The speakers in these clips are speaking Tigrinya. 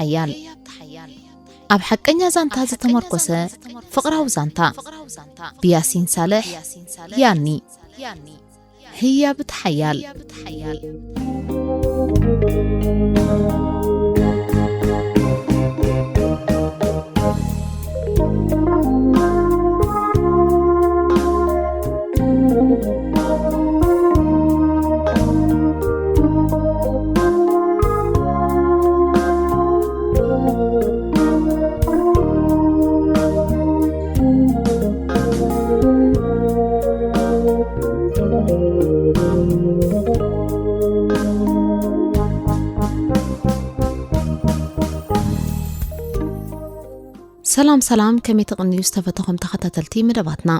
ሓያል። ኣብ ሓቀኛ ዛንታ ዝተመርኮሰ ፍቕራዊ ዛንታ ብያሲን ሳልሕ። ያኒ። ህያብ እቲ ሓያል። ሰላም ሰላም፣ ከመይ ትቕንዩ ዝተፈተኹም ተኸታተልቲ መደባትና?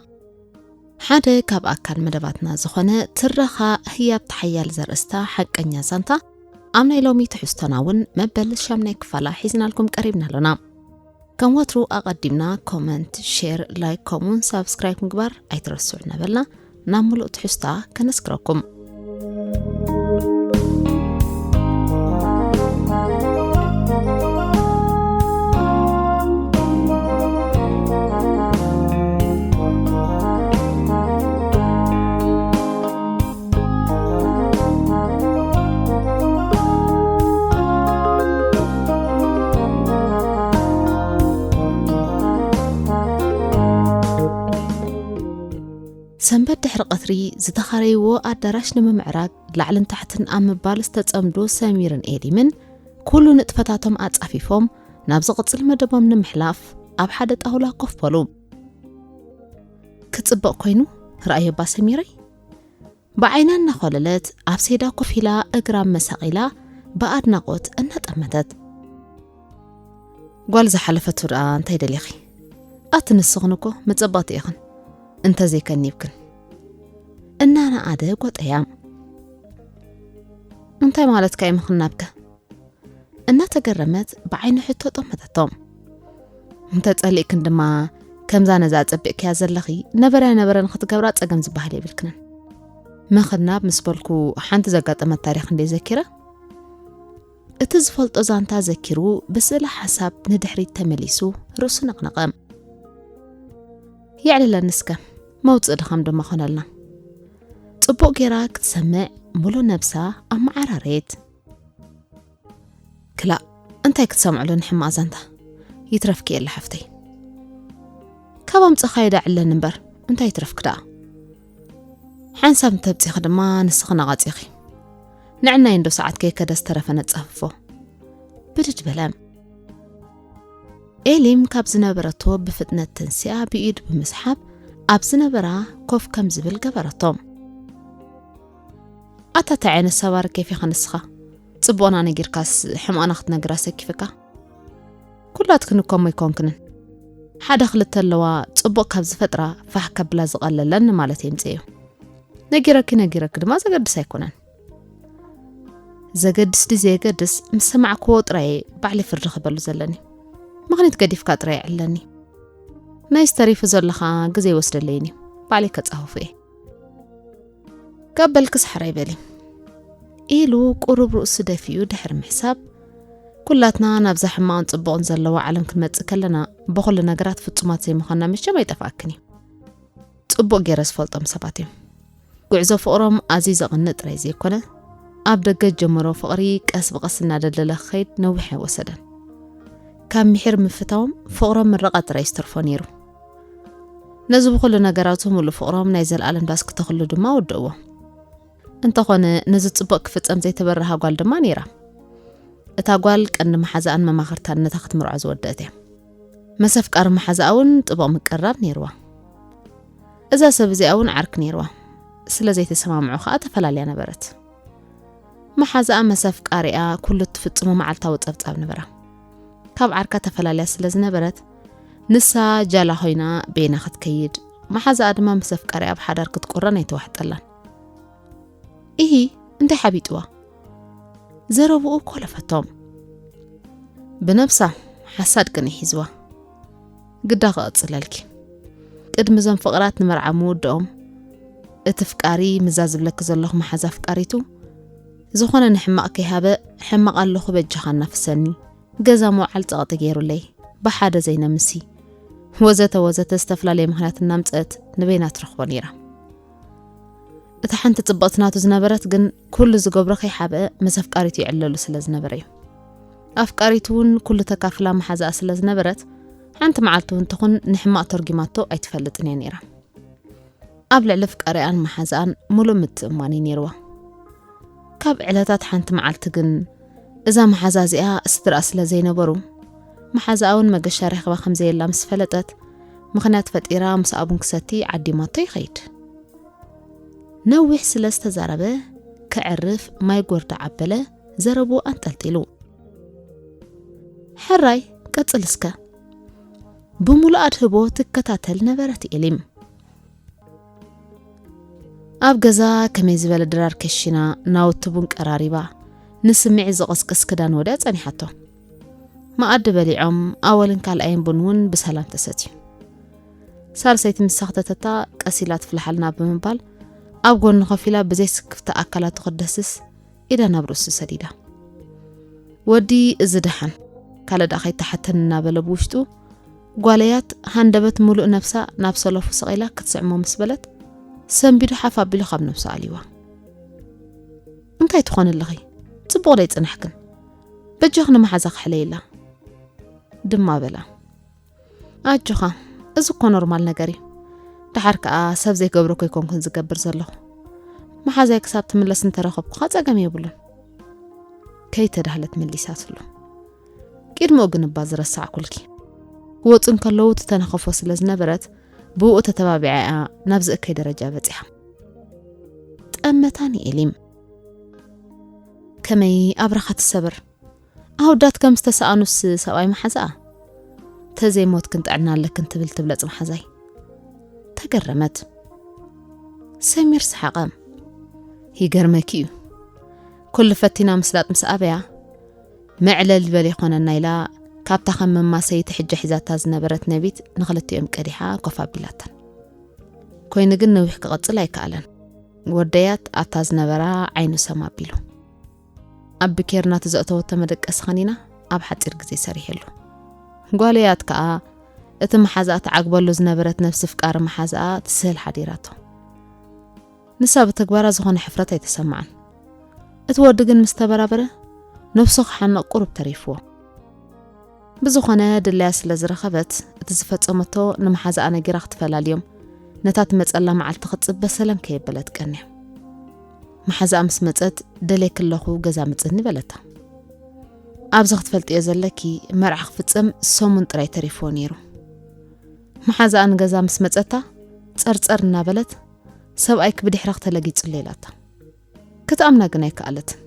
ሓደ ካብ ኣካል መደባትና ዝኾነ ትረኻ ህያብ ተሓያል ዘርእስታ ሓቀኛ ዛንታ ኣብ ናይ ሎሚ ትሕዝቶና እውን መበል ሻምናይ ክፋላ ሒዝናልኩም ቀሪብና ኣሎና። ከም ወትሩ ኣቐዲምና ኮመንት፣ ሼር፣ ላይክ ከምኡውን ሳብስክራይብ ምግባር ኣይትረስዑ እናበልና ናብ ምሉእ ትሕዝታ ከነስክረኩም። ሰንበት ድሕሪ ቀትሪ ዝተኻረይዎ ኣዳራሽ ንምምዕራግ ላዕልን ታሕትን ኣብ ምባል ዝተጸምዱ ሰሚርን ኤሊምን ኩሉ ንጥፈታቶም ኣጻፊፎም ናብ ዝቕጽል መደቦም ንምሕላፍ ኣብ ሓደ ጣውላ ኮፍ በሉ። ክጽብቕ ኮይኑ፣ ረኣዮ እባ ሰሚረይ። ብዓይና እናኾለለት ኣብ ሴዳ ኮፍ ኢላ እግራ መሳቒላ ብኣድናቖት እናጠመተት። ጓል ዝሓለፈቱ ደኣ እንታይ ደሊኺ? ኣቲ ንስኽን እኮ መጸበቕቲ ኢኽን፣ እንተዘይከኒብክን። እናነኣደ ጓጠያ። እንታይ ማለትካ እዩ ምኽናብከ? እናተገረመት ብዓይኒ ሕቶ ጠመተቶም። እንተጸሊእክን ድማ ከምዛ ነዛ ጸቢቕክያ ዘለኺ ነበረያ ነበረ ንኽትገብራ ጸገም ዝበሃል የብልክንን። ምኽናብ ምስ በልኩ ሓንቲ ዘጋጠመት ታሪኽ እንደ ዘኪረ፣ እቲ ዝፈልጦ ዛንታ ዘኪሩ ብስእለ ሓሳብ ንድሕሪት ተመሊሱ ርእሱ ነቕነቐ። የዕልለኒ እስከ፣ መውጽእ ድኻም ድማ ኾነልና። ጽቡቕ ጌራ ክትሰምዕ ሙሉ ነብሳ ኣመዓራረየት። ክላእ፣ እንታይ ክትሰምዕሉ ንሕማቕ ዛንታ? ይትረፍኪ የለ ሓፍተይ። ካብ ኣምጽኻዮ ዳ ዕለኒ እምበር፣ እንታይ ይትረፍኪ ደኣ? ሓንሳብ እንተብጺኺ ድማ ንስኺ ናቓጺኺ። ንዕናይ እንዶ ሰዓት ከይከደ ዝተረፈ ነጻፍፎ። ብድድ በለ። ኤሊም ካብ ዝነበረቶ ብፍጥነት ተንሲኣ ብኢዱ ብምስሓብ ኣብ ዝነበራ ኮፍ ከም ዝብል ገበረቶ። ኣታ እንታይ ዓይነት ሰባሪ ኬፍ ኢኻ ንስኻ? ጽቡቕና ነጊርካስ ሕማቕና ክትነግራ ሰኪፍካ? ኩላትክን እኮ እሞ ኣይኮንክንን። ሓደ ክልተ ኣለዋ ጽቡቕ ካብ ዝፈጥራ ፋሕ ከብላ ዝቐለለን ማለት የምጽእዮ። ነጊረኪ ነጊረኪ ድማ ዘገድስ ኣይኮነን። ዘገድስ ድዩ ዘየገድስ ምስ ሰማዕክዎ ጥራይ እየ ባዕለይ ፍርዲ ክህበሉ ዘለኒ። ምኽኒት ገዲፍካ ጥራይ ይዕለኒ። ናይዚ ተሪፉ ዘሎ ኸኣ ግዜ ይወስደለይን እዩ። ባዕለይ ከጻፍፎ እየ። ካብ በልክስ ሕራይ በሊ፣ ኢሉ ቁሩብ ርእሱ ደፊኡ ድሕሪ ምሕሳብ፣ ኩላትና ናብዛ ሕማቕን ጽቡቕን ዘለዋ ዓለም ክንመጽእ ከለና ብኹሉ ነገራት ፍጹማት ዘይምዃንና መቸም ኣይጠፍኣክን እዩ። ጽቡቕ ገይረ ዝፈልጦም ሰባት እዮም። ጉዕዞ ፍቕሮም ኣዝዩ ዘቕንእ ጥራይ ዘይኮነ፣ ኣብ ደገ ዝጀመሮ ፍቕሪ ቀስ ብቐስ እናደልደለ ክኸይድ ነዊሕ ኣይወሰደን። ካብ ምሒር ምፍታዎም ፍቕሮም ምርቓ ጥራይ ዝተርፎ ነይሩ። ነዚ ብኹሉ ነገራቱ ምሉእ ፍቕሮም ናይ ዘለኣለም ዳስ ክተኽሉ ድማ ወደእዎ። እንተኾነ ነዚ ጽቡቕ ክፍጸም ዘይተበረሃ ጓል ድማ ነይራ። እታ ጓል ቀንዲ መሓዛኣን መማኽርታን ነታ ክትምርዖ ዝወደአት እያ። መሰፍቃሪ መሓዛኣ እውን ጥቡቕ ምቅርራብ ነይርዋ። እዛ ሰብ እዚኣ እውን ዓርኪ ነይርዋ። ስለ ዘይተሰማምዑ ኸኣ ተፈላልያ ነበረት። መሓዛኣ መሰፍቃሪኣ ኩሉ እትፍጽሞ መዓልታዊ ጸብጻብ ነበራ። ካብ ዓርካ ተፈላልያ ስለ ዝነበረት፣ ንሳ ጃላ ኮይና በይና ክትከይድ፣ መሓዛኣ ድማ መሰፍቃሪኣ ኣብ ሓዳር ክትቁረን ኣይተዋሕጠላን። ኢሂ፣ እንታይ ሓቢጥዋ? ዘረብኡ ኮለፈቶም። ብነብሳ ሓሳድ ቅንኢ ሒዝዋ። ግዳ ክቕጽለልኪ። ቅድሚ እዞም ፍቕራት ንመርዓ ምውድኦም፣ እቲ ፍቃሪ ምዛ ዝብለኪ ዘለኹ መሓዛ ፍቃሪቱ፣ ዝኾነ ንሕማቕ ከይሃበ፣ ሕማቕ ኣለኹ በጃኻ እናፍሰኒ፣ ገዛ ምውዓል ጸቕጢ ገይሩለይ፣ ብሓደ ዘይነምሲ፣ ወዘተ ወዘተ ዝተፈላለየ ምኽንያት እናምጸት ንበይና ትረኽቦ ነይራ። እታ ሓንቲ ጽብቕቲ ናቱ ዝነበረት ግን ኩሉ ዝገብሮ ከይሓብአ ምስ ኣፍቃሪቱ ይዕለሉ ስለ ዝነበረ እዩ። ኣፍቃሪቱ እውን ኩሉ ተካፍላ መሓዛኣ ስለ ዝነበረት ሓንቲ መዓልቲ እውን ትኹን ንሕማቕ ተርጊማቶ ኣይትፈልጥን እያ ነይራ። ኣብ ልዕሊ ኣፍቃሪኣን መሓዛኣን ሙሉእ ምትእምማን እዩ ነይርዋ። ካብ ዕለታት ሓንቲ መዓልቲ ግን እዛ መሓዛ እዚኣ ስድራኣ ስለ ዘይነበሩ መሓዛኣ እውን መገሻ ረኺባ ከም ዘየላ ምስ ፈለጠት ምኽንያት ፈጢራ ምስ ኣቡን ክሰቲ ዓዲማቶ ይኸይድ። ነዊሕ ስለ ዝተዛረበ ከዕርፍ ማይ ጎርዳ ዓበለ ዘረቡ ኣንጠልጢሉ። ሕራይ ቀጽል እስከ። ብሙሉእ ኣድህቦ ትከታተል ነበረት ኤሊም። ኣብ ገዛ ከመይ ዝበለ ድራር ከሺና ናውቲ ቡን ቀራሪባ ንስምዒት ዝቕስቅስ ክዳን ወዲያ ጸኒሓቶ። መኣዲ በሊዖም ኣወልን ካልኣይን ቡን እውን ብሰላም ተሰትዩ። ሳልሰይቲ ምስ ሰኽተተታ ቀስ ኢላ ትፍልሓልና ብምባል ኣብ ጎኒ ኮፍ ኢላ ብዘይ ስክፍታ ኣካላቱ ክትደስስ ኢዳ ናብ ርእሱ ሰዲዳ። ወዲ እዚ ደሓን ካልእ ደኣ ከይተሓተን እናበለ ብውሽጡ ጓለያት ሃንደበት ሙሉእ ነብሳ ናብ ሰለፉ ስቕ ኢላ ክትስዕሞ ምስ በለት ሰንቢዱ ሓፍ ኣቢሉ ካብ ነብሱ ኣልይዋ። እንታይ ትኾኒ ኣለኺ? ጽቡቕ ዶ ኣይጽናሕክን? በጃኺ ንመሓዛ ክሕለይላ ድማ በላ። ኣጆኻ፣ እዚ እኮ ኖርማል ነገር እዩ። ደሓር ከኣ ሰብ ዘይገብሮ እኮ ኣይኮንኩን ዝገብር ዘለኹ። መሓዛይ ክሳብ ትምለስ እንተረኸብኩኻ ጸገም የብሉን። ከይተዳህለት መሊሳትሉ። ቅድሚኡ ግን እባ ዝረሳዕኩልኪ። ክወጹ እንከለዉ ትተናኸፎ ስለ ዝነበረት ብኡ ተተባቢዓ እያ ናብዚ እከይ ደረጃ በጺሓ። ጠመታ ንኤሊም። ከመይ ኣብራኻ ትሰበር? ኣውዳት ከም ዝተሰኣኑስ ሰብኣይ መሓዛኣ? ተዘይሞትክን ጥዕና ኣለክን ትብል ትብለጽ መሓዛይ። ተገረመት። ሰሚር ሰሓቐ። ይገርመኪ እዩ። ኩሉ ፈቲና ምስላጥ ምስ ኣበያ መዕለል በል ይኾነና ኢላ ካብታ ከም መማሰይቲ ሕጃ ሒዛታ ዝነበረት ነቢት ንኽልቲኦም ቀዲሓ ኮፍ ኣቢላተን። ኮይኑ ግን ነዊሕ ክቐጽል ኣይከኣለን። ወደያት ኣታ ዝነበራ ዓይኑ ሰም ኣቢሉ። ኣብ ብኬርና ተዘእተወቶ መደቀሲ ኸኒና ኣብ ሓጺር ግዜ ሰሪሐሉ። ጓለያት ከኣ እቲ መሓዛኣ ትዓግበሉ ዝነበረት ነፍሲ ፍቃሪ መሓዛኣ ትስህል ሓዲራቶ። ንሳ ብተግባራ ዝኾነ ሕፍረት ኣይተሰምዓን። እቲ ወዲ ግን ምስ ተበራበረ ነብሱ ክሓንቕ ቁሩብ ተሪፍዎ። ብዝኾነ ድላያ ስለ ዝረኸበት እቲ ዝፈጸመቶ ንመሓዛኣ ነጊራ ክትፈላልዮም ነታ ትመጸላ መዓልቲ ክትጽበ ሰለም ከየበለት ቀንያ። መሓዛኣ ምስ መጸት ደልየኪ ኣለኹ ገዛ ምጽኒ በለታ። ኣብዚ ክትፈልጥዮ ዘለኪ መርዓ ክፍጸም ሰሙን ጥራይ ተሪፍዎ ነይሩ። መሓዛኣ ንገዛ ምስ መጸታ ጸርጸር እናበለት ሰብኣይኪ ብድሕረኽ ተለጊጹለይ ኢላታ። ክትኣምና ግን ኣይከኣለትን።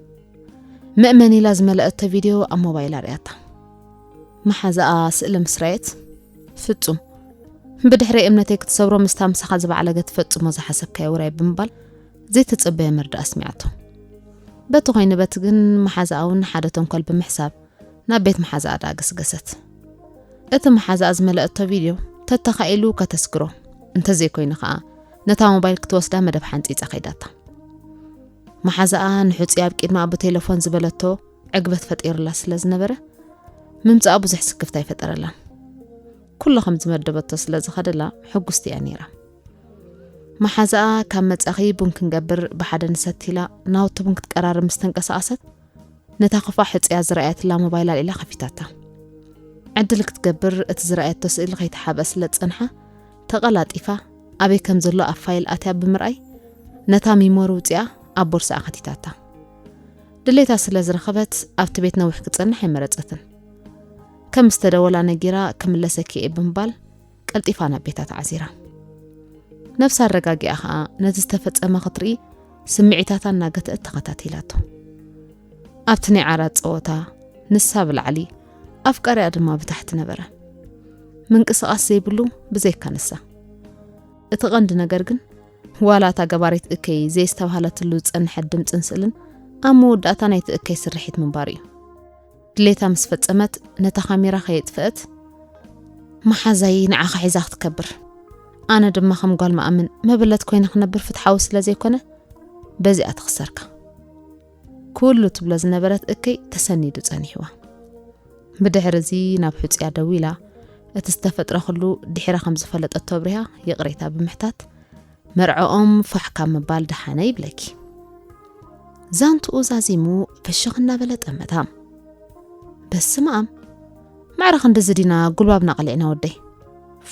መእመን ኢላ ዝመለአቶ ቪድዮ ኣብ ሞባይላ ርእያታ። መሓዛኣ ስእሊ ምስ ረኣየት ፍጹም ብድሕረይ እምነተይ ክትሰብሮ ምስታ ምሳኻ ዝበዓለገት ፈጽሞ ዝሓሰብካዮ ውራይ ብምባል ዘይተጸበየ መርድእ ኣስሚዓቶ። በቲ ኮይኑ በቲ ግን መሓዛኣ እውን ሓደ ተንኮል ብምሕሳብ ናብ ቤት መሓዛኣ ደኣ ገስገሰት። እቲ መሓዛኣ ዝመለአቶ ቪድዮ ተተኻኢሉ ከተስግሮ እንተዘይኮይኑ ኸኣ ነታ ሞባይል ክትወስዳ መደብ ሓንጺጻ ከይዳታ። መሓዛኣ ንሕጹያ ኣብ ቅድሚኣ ብቴሌፎን ዝበለቶ ዕግበት ፈጢሩላ ስለ ዝነበረ ምምጻኣ ብዙሕ ስክፍታ ኣይፈጠረላን። ኩሉ ከም ዝመደበቶ ስለ ዝኸደላ ሕጉስቲ እያ ነይራ። መሓዛኣ ካብ መጻኺ ቡን ክንገብር ብሓደ ንሰቲ ኢላ ናውቲ ቡን ክትቀራርብ ምስ ተንቀሳቐሰት ነታ ክፋ ሕጹያ ዝረኣየትላ ሞባይል ኣልዒላ ከፊታታ። ዕድል ክትገብር እቲ ዝረኣየቶ ስእሊ ከይተሓብአ ስለ ዝጸንሓ ተቐላጢፋ ኣበይ ከም ዘሎ ኣብ ፋይል ኣትያ ብምርኣይ ነታ ሚሞሪ ውጺኣ ኣብ ቦርሳኣ ከቲታታ። ድሌታ ስለ ዝረኸበት ኣብቲ ቤት ነዊሕ ክትጸንሕ ኣይመረጸትን። ከም ዝተደወላ ነጊራ ክምለሰኪ እየ ብምባል ቀልጢፋ ናብ ቤታ ተዓዚራ። ነብሳ ኣረጋጊኣ ኸኣ ነቲ ዝተፈጸመ ክትርኢ ስምዒታታ እናገተአት ተኸታቲላቶ። ኣብቲ ናይ ዓራት ጸወታ ንሳ ብላዕሊ ኣፍቃሪኣ ድማ ብታሕቲ ነበረ። ምንቅስቓስ ዘይብሉ ብዘይካ ንሳ። እቲ ቐንዲ ነገር ግን ዋላ እታ ገባሪት እከይ ዘየስተብሃለትሉ ዝጸንሐት ድምጽን ስእልን ኣብ መወዳእታ ናይቲ እከይ ስርሒት ምንባሩ እዩ። ድሌታ ምስ ፈጸመት ነታ ካሜራ ከየጥፍአት መሓዛይ ንዓኻ ሒዛ ክትከብር፣ ኣነ ድማ ከም ጓል መኣምን መበለት ኮይነ ክነብር ፍትሓዊ ስለ ዘይኮነ በዚኣ ትኽሰርካ። ኩሉ ትብሎ ዝነበረት እከይ ተሰኒዱ ጸኒሕዋ። ብድሕሪ እዚ ናብ ሕጹያ ደዊላ፣ እቲ ዝተፈጥረ ኩሉ ድሒራ ከም ዝፈለጠቶ ኣብሪሃ ይቕሬታ ብምሕታት፣ መርዕኦም ፋሕ ካብ ምባል ደሓነ ይብለኪ። ዛንትኡ ዛዚሙ ፍሽኽ እናበለ ጠመታ። በስመ ኣብ! ማዕረ ክንድዚ ዲና ጉልባብና ቀሊዕና ወደይ?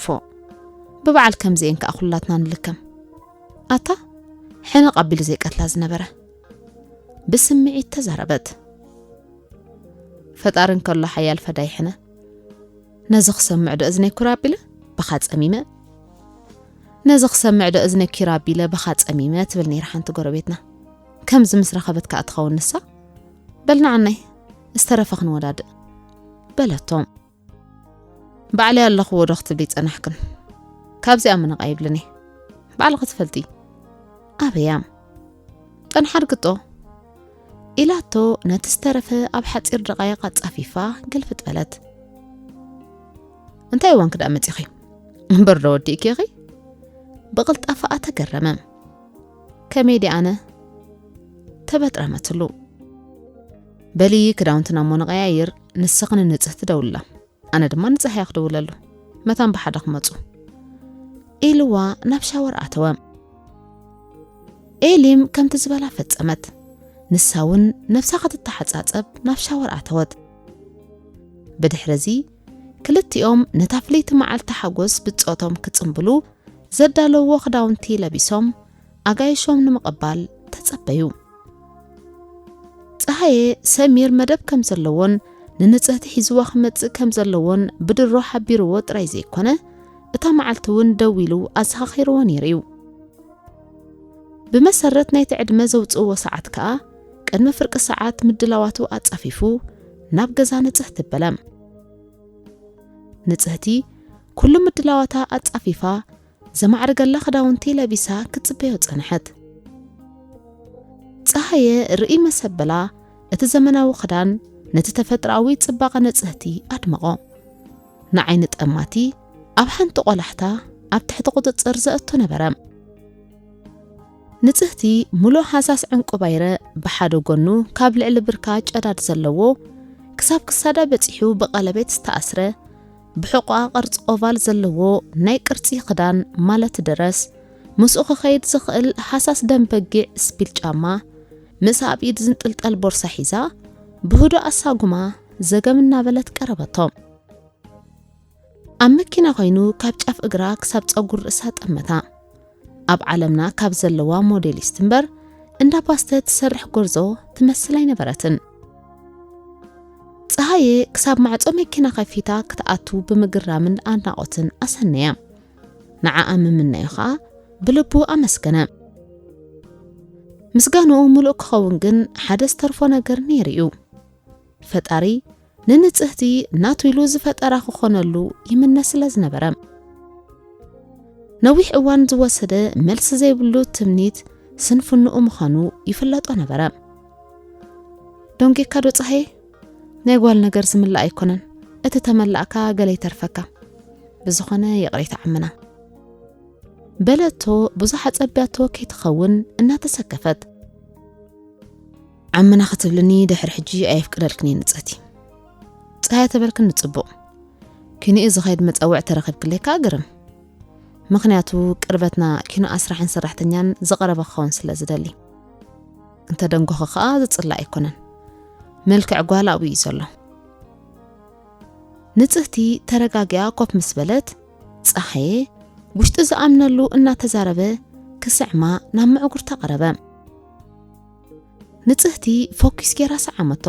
ፎእ! ብበዓል ከምዚኤን ከኣ ኩላትና ንልከም። ኣታ ሕነቕ ኣቢሉ ዘይቀትላ ዝነበረ። ብስምዒት ተዛረበት። ፈጣሪ እንከሎ ሓያል ፈዳይ ሕነ። ነዚ ክሰምዕ ዶ እዝነይ ኩራ ኣቢለ ብኻ ጸሚመ? ነዚ ክሰምዕ ዶ እዝነይ ኪራ ኣቢለ ብኻ ጸሚመ ትብል ነይራ ሓንቲ ጎረቤትና። ከምዚ ምስ ረኸበት ከኣ ትኸውን ንሳ። በል ንዓናይ ዝተረፈ ክንወዳድእ በለቶ። ባዕለይ ኣለኽዎ ዶ ክትብሊ ጸናሕክን? ካብዚኣ ምንቕ ኣይብልን እየ። ባዕልኺ ትፈልጢ። ኣበያ? ጠንሓር ግጦ ኢላቶ ነቲ ዝተረፈ ኣብ ሓጺር ደቓይቕ ኣጻፊፋ ግልፍጥ በለት። እንታይ እዋን ክዳ መጺኺ? እምበር ዶ ወዲእኪ ኢኺ? ብቕልጣፈኣ ተገረመ። ከመይ ዲ ኣነ? ተበጥረመትሉ። በሊ ክዳውንትና እሞ ንቐያይር፣ ንስኽን ንጽህቲ ደውልላ። ኣነ ድማ ንጸሃያ ክድውለሉ። መታን ብሓደ ክመጹ። ኢልዋ ናብ ሻወር ኣተወ። ኤሊም ከምቲ ዝበላ ፈጸመት። ንሳ እውን ነብሳ ክትተሓጻጸብ ናብ ሻወር ኣተወት። ብድሕሪ እዚ ክልቲኦም ነታ ፍልይቲ መዓልቲ ሓጎስ ብጾቶም ክጽምብሉ ዘዳለውዎ ክዳውንቲ ለቢሶም ኣጋይሾም ንምቕባል ተጸበዩ። ጸሃየ ሰሚር መደብ ከም ዘለዎን ንንጽህቲ ሒዝዋ ክመጽእ ከም ዘለዎን ብድሮ ሓቢርዎ ጥራይ ዘይኮነ፣ እታ መዓልቲ እውን ደዊሉ ኣዘኻኺርዎ ነይሩ እዩ። ብመሰረት ናይቲ ዕድመ ዘውጽእዎ ሰዓት ከኣ ቅድሚ ፍርቂ ሰዓት ምድላዋቱ ኣጻፊፉ ናብ ገዛ ንጽህቲ በለ። ንጽህቲ ኩሉ ምድላዋታ ኣጻፊፋ ዘማዕርገላ ክዳውንቲ ለቢሳ ክትጽበዮ ጸንሐት። ጸሃየ ርኢ መሰበላ እቲ ዘመናዊ ክዳን ነቲ ተፈጥሮኣዊ ጽባቐ ንጽህቲ ኣድመቖ። ንዓይኒ ጠማቲ ኣብ ሓንቲ ቆላሕታ ኣብ ትሕቲ ቁጽጽር ዘእቶ ነበረ። ንጽህቲ ምሉእ ሃሳስ ዕንቁ ባይረ ብሓደ ጎኑ ካብ ልዕሊ ብርካ ጨዳድ ዘለዎ ክሳብ ክሳዳ በጺሑ ብቐለቤት ዝተኣስረ ብሕቋ ቅርጺ ኦቫል ዘለዎ ናይ ቅርጺ ክዳን ማለት ድረስ ምስኡ ክኸይድ ዝኽእል ሃሳስ ደም በጊዕ ስፒል ጫማ ምስ ኣብ ኢድ ዝንጥልጠል ቦርሳ ሒዛ ብህዱእ ኣሳጉማ ዘገም እናበለት ቀረበቶ። ኣብ መኪና ኮይኑ ካብ ጫፍ እግራ ክሳብ ጸጉር ርእሳ ጠመታ። ኣብ ዓለምና ካብ ዘለዋ ሞዴሊስት እምበር እንዳ ፓስተ ትሰርሕ ጎርዞ ትመስል ኣይነበረትን። ጸሃየ ክሳብ ማዕጾ መኪና ከፊታ ክትኣቱ ብምግራምን ኣድናቖትን ኣሰነያ። ንዓኣ ምምናዩ ኸኣ ብልቡ ኣመስገነ። ምስጋንኡ ምሉእ ክኸውን ግን ሓደ ዝተርፎ ነገር ነይሩ እዩ። ፈጣሪ ንንጽህቲ ናቱ ኢሉ ዝፈጠራ ክኾነሉ ይምነ ስለ ዝነበረ። ነዊሕ እዋን ዝወሰደ መልሲ ዘይብሉ ትምኒት ስንፍንኡ ምዃኑ ይፍለጦ ነበረ። ደንጊካ ዶ ጸሃየ? ናይ ጓል ነገር ዝምላእ ኣይኮነን። እቲ ተመላእካ ገለ ይተርፈካ። ብዝኾነ ይቕሬታ ዓምና። በለቶ ብዙሕ ኣጸብያቶ ከይትኸውን እናተሰከፈት። ዓምና ክትብልኒ ድሕሪ ሕጂ ኣየፍቅደልክን እየ ንጽህቲ። ጸሃየ ተበልክኒ ጽቡቕ። ኪንኡ ዝኸይድ መጸውዕ ተረኺብክለይ ከኣ ግርም። ምኽንያቱ ቅርበትና ኪኖ ኣስራሕን ሰራሕተኛን ዝቐረበ ክኸውን ስለ ዝደሊ። እንተ ደንጎኺ ከኣ ዝጽላእ ኣይኮነን። መልክዕ ጓል ኣብኡ እዩ ዘሎ። ንጽህቲ ተረጋጊኣ ኮፍ ምስ በለት፣ ጸሃየ ውሽጡ ዝኣምነሉ እናተዛረበ ክስዕማ ናብ ምዕጉርታ ቀረበ። ንጽህቲ ፎኪስ ጌራ ሰዓመቶ።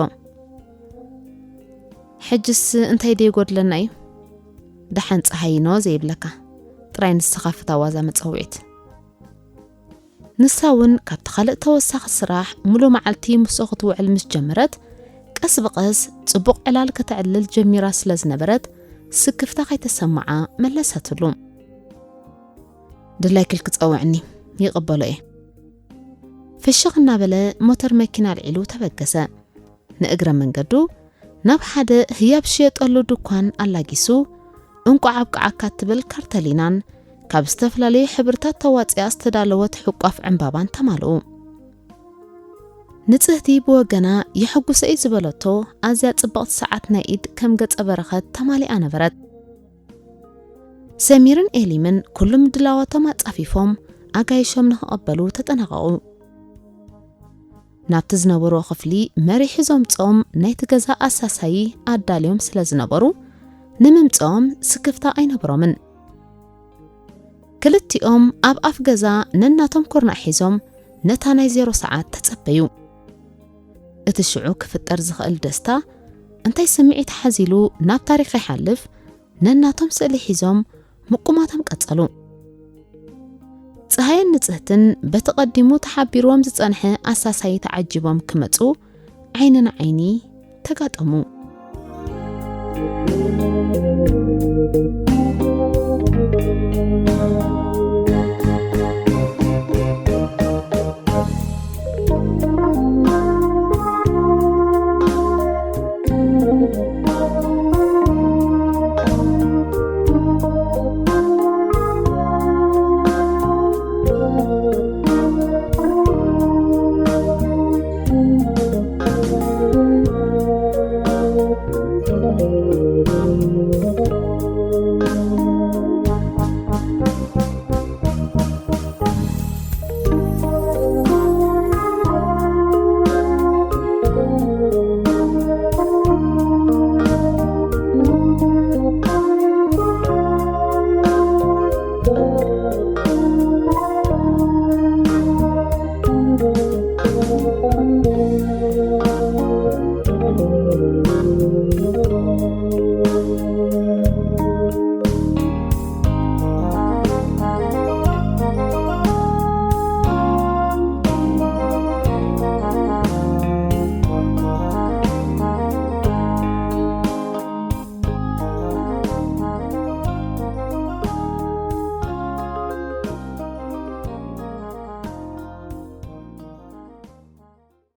ሕጅስ እንታይ ደይ ጎድለና እዩ? ደሓን ጸሃይኖ ዘይብለካ፣ ጥራይ ንስኻ ፍታዋ እዛ መጸውዒት። ንሳ እውን ካብቲ ካልእ ተወሳኺ ስራሕ ሙሉ መዓልቲ ምስኡ ክትውዕል ምስ ጀመረት፣ ቀስ ብቐስ ጽቡቕ ዕላል ከተዕልል ጀሚራ ስለ ዝነበረት፣ ስክፍታ ከይተሰምዓ መለሰትሉ። ድላይኪ ኢልኪ ጸውዕኒ፣ ይቕበሎ እየ። ፍሽኽ እናበለ ሞተር መኪና ኣልዒሉ ተበገሰ። ንእግረ መንገዱ ናብ ሓደ ህያብ ዝሽየጠሉ ድኳን ኣላጊሱ፣ እንቋዕ ኣብቅዓካ እትብል ካርተሊናን ካብ ዝተፈላለዩ ሕብርታት ተዋጺኣ ዝተዳለወት ሕቋፍ ዕምባባን ተማልኡ። ንጽህቲ ብወገና የሐጉሰ እዩ ዝበለቶ ኣዝያ ጽብቕቲ ሰዓት ናይ ኢድ ከም ገጸ በረኸት ተማሊኣ ነበረት። ሰሚርን ኤሊምን ኩሉ ምድላዋቶም ኣጻፊፎም ኣጋይሾም ንኽቐበሉ ተጠናቐቑ። ናብቲ ዝነበርዎ ክፍሊ መሪሑ ዘምጽኦም ናይቲ ገዛ ኣሳሳዪ ኣዳልዮም ስለ ዝነበሩ ንምምጽኦም ስክፍታ ኣይነበሮምን። ክልቲኦም ኣብ ኣፍ ገዛ ነናቶም ኩርናዕ ሒዞም ነታ ናይ ዜሮ ሰዓት ተጸበዩ። እቲ ሽዑ ክፍጠር ዝኽእል ደስታ እንታይ ስምዒት ሓዚሉ ናብ ታሪኽ ይሓልፍ ነናቶም ስእሊ ሒዞም ምቁማቶም ቀጸሉ። ጸሃየን ንጽህትን በቲ ቀዲሙ ተሓቢርዎም ዝጸንሐ ኣሳሳይ ተዓጂቦም ክመጹ ዓይኒ ንዓይኒ ተጋጠሙ።